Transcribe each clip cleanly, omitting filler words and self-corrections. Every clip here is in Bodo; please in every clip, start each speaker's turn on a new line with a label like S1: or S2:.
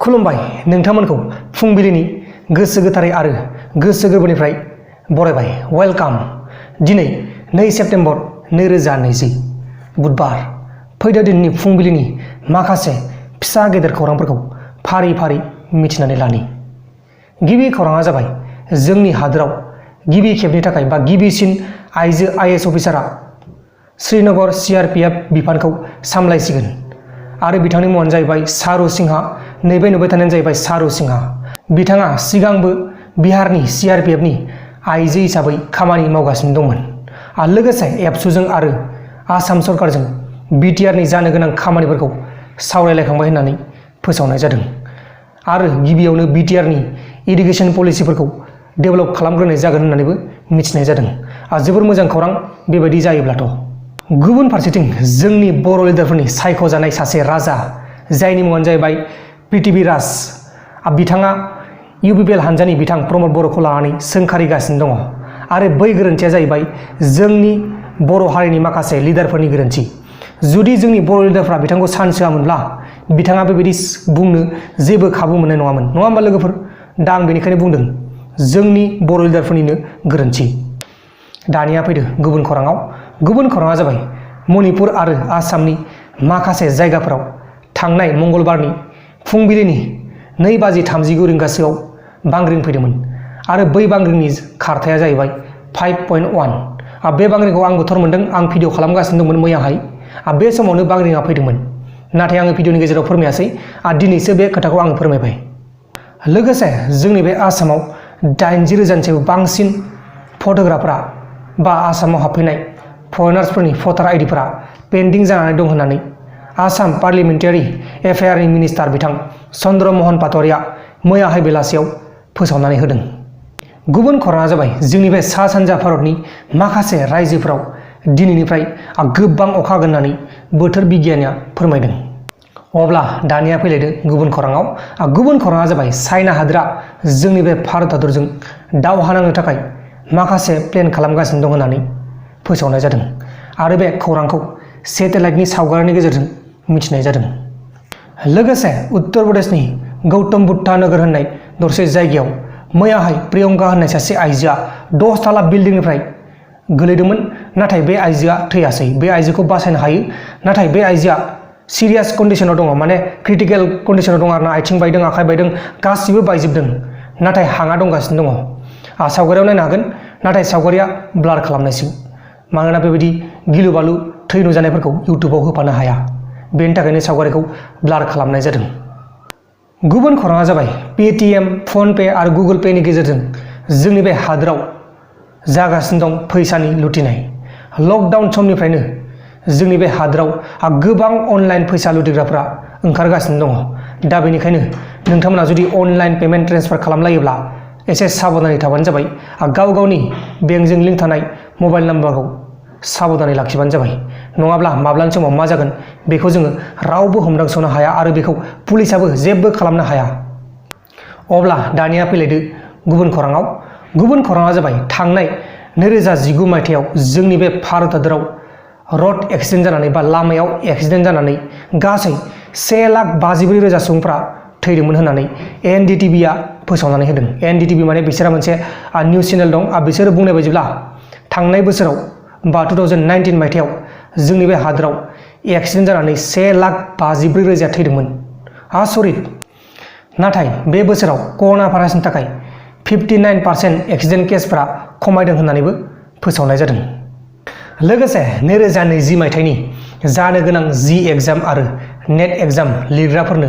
S1: खुलुमबाय नोंथांमोनखौ फुंबिलिनि गोसो गोथारै आरो गोसो गोरबोनिफ्राय बरायबाय। वेलकाम। दिनै 2 सेप्तेम्बर 2020 बुधबार। फैदो दिननि फुंबिलिनि माखासे फिसा गेदेर खौरांफोरखौ फारि फारि मिथिनानै लानि। गिबि खौराङा जाबाय जोंनि हादोराव गिबि खेबनि थाखाय बा गिबिसिन आइजो आईएएस अफिसारा श्रीनगर सीआरपीएफ बिफानखौ सामलायसिगोन आरो बिथांनि मुङानो जाहैबाय चारु सिंहा। नैबे नुबाय थानायानो जाहैबाय चारु सिंहा। बिथाङा सिगांबो बिहारनि सीआरपीएफनि आइजो हिसाबै खामानि मावगासिनो दंमोन आरो लोगोसे एबसुजों आरो आसाम सरकारजों बिटिआरनि जानो गोनां खामानिफोरखौ सावरायलायखांबाय होननानै फोसावनाय जादों आरो गिबियावनो बिटिआरनि इरिगेसन पलिसिफोरखौ डेभेलप खालामग्रोनाय जागोन होननानैबो मिथिनाय जादों। जोबोर मोजां खौरां बेबायदि जायोब्लाथ'। गुबुन फारसेथिं जोंनि बर' लिडारफोरनि सायख'जानाय सासे राजा जायनि मुङानो जाहैबाय पृथ्वीराज। बिथाङा इउपिपिएल हानजानि बिथां प्रमद बर'खौ लानानै सोंखारिगासिनो दङ आरो बै गोरोन्थिया जाहैबाय जोंनि बर' हारिनि माखासे लिडारफोरनि गोरोन्थि। जुदि जोंनि बर' लिडारफ्रा बिथांखौ चान्स होआमोनब्ला बिथाङा बेबायदि बुंनो जेबो खाबु मोननाय नङामोन, नङा होमबा लोगोफोर? दा आं बेनिखायनो बुंदों जोंनि बर' लिडारफोरनिनो गोरोन्थि। दानिया फैदो गुबुन खौराङाव। गुबुन खौराङा जाबाय मणिपुर आरो आसामनि माखासे जायगाफोराव थांनाय मंगलबारनि फुंबिलिनि 2:39 रिंगासोआव बांग्रिं फैदोंमोन आरो बै बांग्रिंनि खारथाया जाहैबाय 5.1। बे बांग्रिंखौ आंबो थर मोन्दों। आं भिडिअ खालामगासिनो दंमोन मैयाहाय। बे समावनो बांग्रिंआ फैदोंमोन, नाथाय आङो भिडिअनि गेजेराव फोरमायासै। दिनैसो बे खोथाखौ आङो फोरमायबाय। लोगोसे जोंनि बे आसामाव 80,000निबो बांसिन फट'ग्राफरा बा आसामाव हाबफैनाय फरेनार्सफोरनि भटार आइडिफोरा पेन्डिं जानानै दं होननानै आसाम पार्लियामेन्टारि एफेयारनि मिनिस्टार बिथां चन्द्र महन पाटवारिया मैयाहाय बेलासियाव फोसावनानै होदों। गुबुन खौराङा जाबाय जोंनि बे सा सानजा भारतनि माखासे रायजोफोराव दिनैनिफ्राय गोबां अखा हागोन होननानै बोथोर बिगियानिया फोरमायदों। अब्ला दानिया फैलायदो गुबुन खौराङाव। गुबुन खौराङा जाबाय चाइना हादोरा जोंनि बे भारत हादरजों दावहा नांनो थाखाय माखासे प्लेन खालामगासिनो दं होननानै फोसावनाय जादों आरो बे खौरांखौ सेटेलाइटनि सावगारिनि गेजेरजों मिथिनाय जादों। लोगोसे उत्तर प्रदेशनि गौतम बुद्धा नगर होननाय दरसे जायगायाव मैयाहाय प्रियंका होननाय सासे आइजोआ 10 ताला बिल्डिंनिफ्राय गोलैदोंमोन, नाथाय बे आइजोआ थैयासै। बे आइजोखौ बासायनो हायो, नाथाय बे आइजोआ सिरियास कन्डिशनाव दङ, माने क्रिटिकेल कन्डिशनाव दङ आरोना। आथिं बायदों, आखाइ बायदों, गासिबो बायजोबदों, नाथाय हांआ दंगासिनो दङ। सावगारियाव नायनो हागोन, नाथाय सावगारिया ब्लार खालामनायसो, मानोना बेबायदि गिलु बालु थै नुजानायफोरखौ इउटुबाव होफानो हाया, बेनि थाखायनो सावगारिखौ ब्लार खालामनाय जादों। गुबुन खौराङा जाबाय पेटिएम, फनपे आरो गुगोल पेनि गेजेरजों जोंनि बे हादोराव जागासिनो दं फैसानि लुथिनाय। लकडाउन समनिफ्रायनो जोंनि बे हादोराव गोबां अनलाइन फैसा लुथिग्राफ्रा ओंखारगासिनो दङ। दा बेनिखायनो नोंथांमोना जुदि अनलाइन पेमेन्ट ट्रेन्सफार खालामलायोब्ला एसे साबधानै थाबानो जाबाय। गाव गावनि बेंकजों लिंक थानाय मबाइल नाम्बारखौ साबधानै लाखिबानो जाबाय, नङाब्ला माब्लानि समाव मा जागोन बेखौ जोङो रावबो हमदांस'नो हाया आरो बेखौ पुलिसाबो जेबो खालामनो हाया। अब्ला दानिया फैलायदो गुबुन खौराङाव। गुबुन खौराङा जाबाय थांनाय 2019 मायथाइयाव जोंनि बे भारत हादराव रड एक्सिडेन्ट जानानै बा लामायाव एक्सिडेन्ट जानानै गासै 1,54,000 सुबुंफ्रा थैदोंमोन होननानै एनडिटिभिआ फोसावनानै होदों। एनडिटिभि माने बिसोरहा मोनसे निउस चेनेल दं। बिसोरो बुंनाय बायदिब्ला थांनाय बोसोराव बा 2019 मायथाइयाव जोंनि बे हादोराव एक्सिडेन्ट जानानै 1,54,000 थैदोंमोन। आसरित। नाथाय बे बोसोराव कर'ना भाइरासनि थाखाय 59% एक्सिडेन्ट केसफोरा खमायदों होननानैबो फोसावनाय जादों। लोगोसे 2020 मायथाइनि जानो गोनां जि एग्जाम आरो नेट एग्जाम लिरग्राफोरनो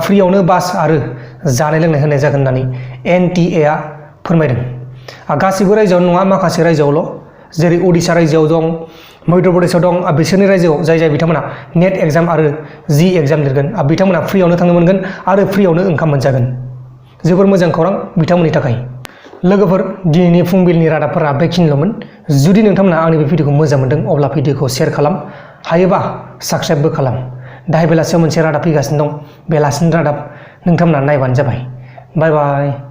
S1: फ्रियावनो बास आरो जानाय लोंनाय होनाय जागोन होननानै एनटिएआ फोरमायदों। गासिबो रायजोआवनो नङा, माखासे रायजोआवल', जेरै उडिशा रायजोआव दं, मध्य प्रदेशआव दं। बिसोरनि रायजोआव जाय बिथांमोना नेट एग्जाम आरो जि एग्जाम लिरगोन बिथांमोना फ्रियावनो थांनो मोनगोन आरो फ्रियावनो ओंखाम मोनजागोन। जोबोर मोजां खौरां बिथांमोननि थाखाय। लोगोफोर, दिनैनि फुंबिलिनि रादाबफोरा बेखिनिल'मोन। जुदि नोंथांमोना आंनि बे भिडिअखौ मोजां मोनदों अब्ला भिडिअखौ शेयार खालाम, हायोबा साबस्क्राइबबो खालाम। दाहाय बेलासियाव मोनसे रादाब फैगासिनो दं, बेलासिनि रादाब नोंथांमोना नायबानो जाबाय। बाय बाय।